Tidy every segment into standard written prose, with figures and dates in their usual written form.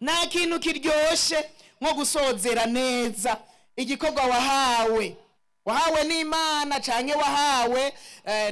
Nta kintu kiryoshe nko gusozera neza igikorwa wahawe, wahawe n'Imana canke wahawe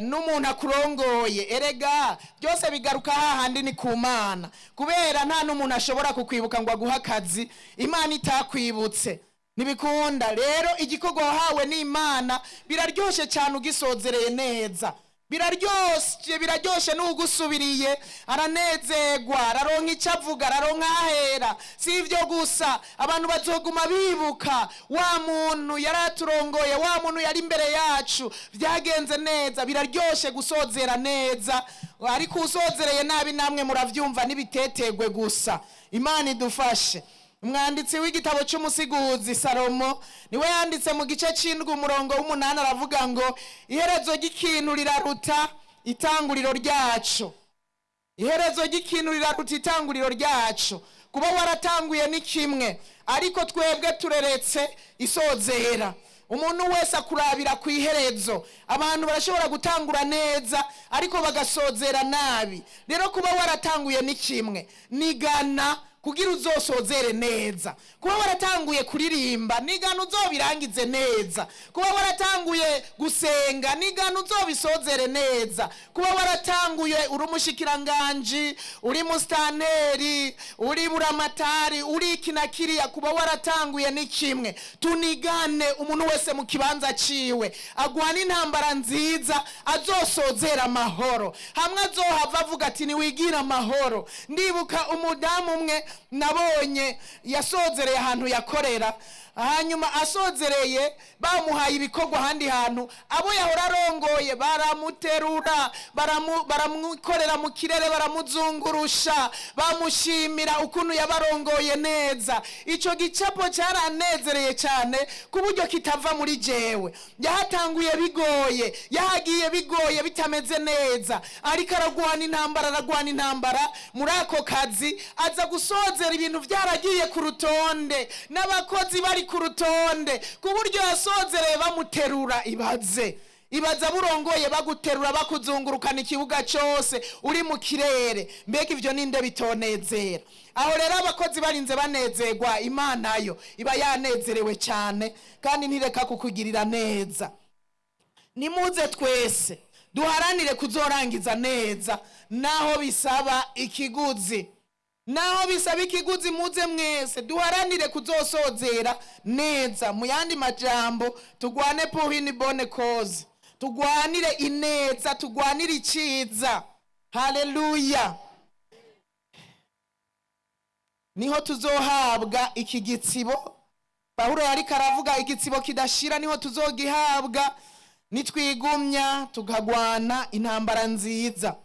n'umuntu akurongoye. Erega byose bigaruka hahandi, ni ku Mana, kubera nta n'umuntu ashobora kukwibuka ngo aguhe akazi Imana itakwibutse, ntibikunda. Rero igikorwa wahawe n'Imana biraryoshe cyane ugisozereye neza, biraryoshe, biraryoshe. N'ugusubiriye aranezerwa, araronka icyo avuga, araronka ahera. Si ibyo gusa, abantu bazoguma bibuka wa muntu yari aturongoye, wa muntu yari imbere yacu, byagenze neza. Biraryoshe gusozera neza, ariko usozereye nabi namwe murabyumva, n'ibitetegwe gusa. Imana idufashe. Umwanditsi w'igitabo cy'Umusiguzi, Salomo, niwe yanditse mu gice cy'indwi umurongo w'umunani, aravuga ngo: "Iherezo ry'ikintu riraruta itanguriro ryacu." Iherezo ry'ikintu riraruta itanguriro ryacu. Kuba waratanguye ni kimwe, ariko twebwe tureretse isozera. Umuntu wese akurabira ku iherezo. Abantu barashobora gutangura neza ariko bagasozera nabi. Rero kuba waratanguye ni kimwe, nigana kugira uzosozere neza. Kuba waratanguye kuririmba, nigana uzobirangize neza. Kuba waratanguye gusenga, nigana uzobisozere neza. Kuba waratanguye uri umushikiranganji, uri musitanteri, uri buramatari, uri iki na kiriya, kuba waratanguye ni kimwe. Tunigane, umuntu wese mu kibanza ciwe agwana intambara nziza, azosozera amahoro, hamwe azohava avuga ati: "Niwigira amahoro." Ndibuka umudamu umwe nabonye yasozereye ahantu yakorera, hanyuma asozereye bamuhaye ibikorwa ahandi hantu. Abo yahora arongoye baramuterura, baramukorera mu kirere, baramuzungurusha, bamushimira ukuntu yabarongoye neza. Icyo gicapo cyaranezereye cyane ku buryo kitava muri jewe. Yahatanguye bigoye, yahagiye bigoye, bitameze neza, ariko aragwana intambara, aragwana intambara muri ako kazi, aza gusozera ibintu byaragiye ku rutonde n'abakozi bari ku rutonde, ku buryo yasozereye bamuterura. Ibaze, ibaza burongoye baguterura, bakuzungurukana ikibuga cyose uri mu kirere. Mbega ibyo ninde bitonezera? Aho rero abakozi barinze banezerwa, Imana yo iba yanezerewe cyane kandi ntireka kukugirira neza. Nimuze twese duharanire kuzorangiza neza, naho bisaba ikiguzi, naho bisaba ikiguzi. Muze mwese duharanire kuzosozera neza. Mu yandi majambo, tugwane pour une bonne cause, tugwanire ineza, tugwanire iciza. Haleluya! Niho tuzohabwa iki gitsibo Pawulo yariko aravuga, igitsibo kidashira. Niho tuzogihabwa nitwigumya tukagwana intambara nziza.